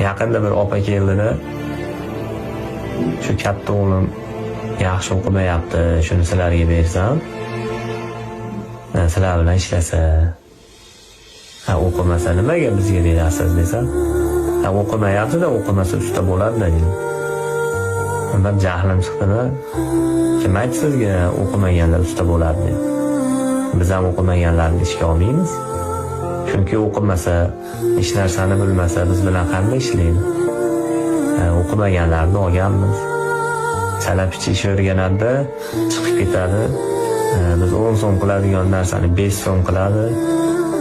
Yaqinda bir opa keldida, "Shu katta o'g'lim yaxshi o'qimayapti, shuni sizlarga bersam, sizlar bilan ishlasa, ha, o'qimasa nimaga bizga berasiz?" desam, "Ha, o'qimayapti-da, o'qimasa usta bo'ladi-da", dedim. Undan jahlim chiqdida, "Kim aytdi sizga o'qimaganlar usta bo'ladi deb? Biz ham o'qimaganlarni ishga olmaymiz. Chunki o'qimasa, hech narsani bilmasa, biz bilan qanday ishlaydi? O'qimaganlarni olganmiz. Chala-picha ish o'rganadi, chiqib ketadi. Biz 10 so'm qiladigan narsani 5 so'm qiladi.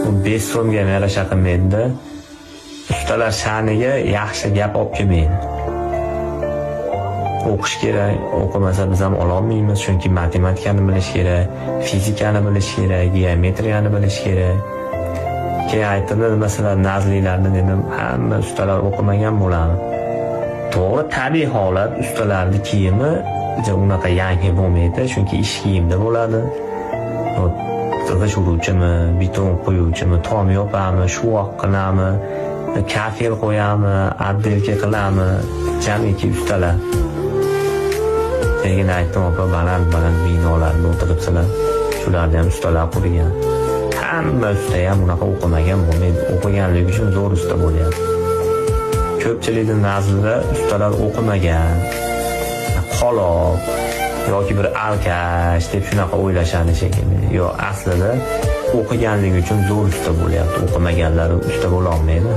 U 5 so'mga ham yarasha qilmaydi. Ustalar sha'niga yaxshi gap olib kelmaydi. O'qish kerak, o'qimasa biz ham ololmaymiz, chunki matematikani bilish kerak, fizikani bilish kerak, geometriyani bilish kerak." Keyin aytdim, "Nima sizlar nazlilarni, dedim, hamma ustalar o'qimagan bo'ladi?" To'g'ri, tabiiy holat, ustalarni kiyimi unaqa yangi bo'lmaydi, chunki ish kiyimda bo'ladi. G'isht uruvchimi, beton quyuvchimi, tom yopami, shuvoq qilami, kafel qo'yami, отделка qilami, jamiki ustalar. Keyin aytdim, "Opa, baland baland binolarda o'tiribsizlar, shularni ham ustalar qurgan. Hamma usta ham unaqa o'qimagan bo'lmaydi, o'qiganligi uchun zo'r usta bo'lyapti." Ko'pchilikni nazdida ustalar o'qimagan, qoloq yoki bir alkash deb shunaqa o'ylashadi shekilli. Yo'q, aslida o'qiganligi uchun zo'r usta bo'lyapti, o'qimaganlar usta bo'lolmaydi.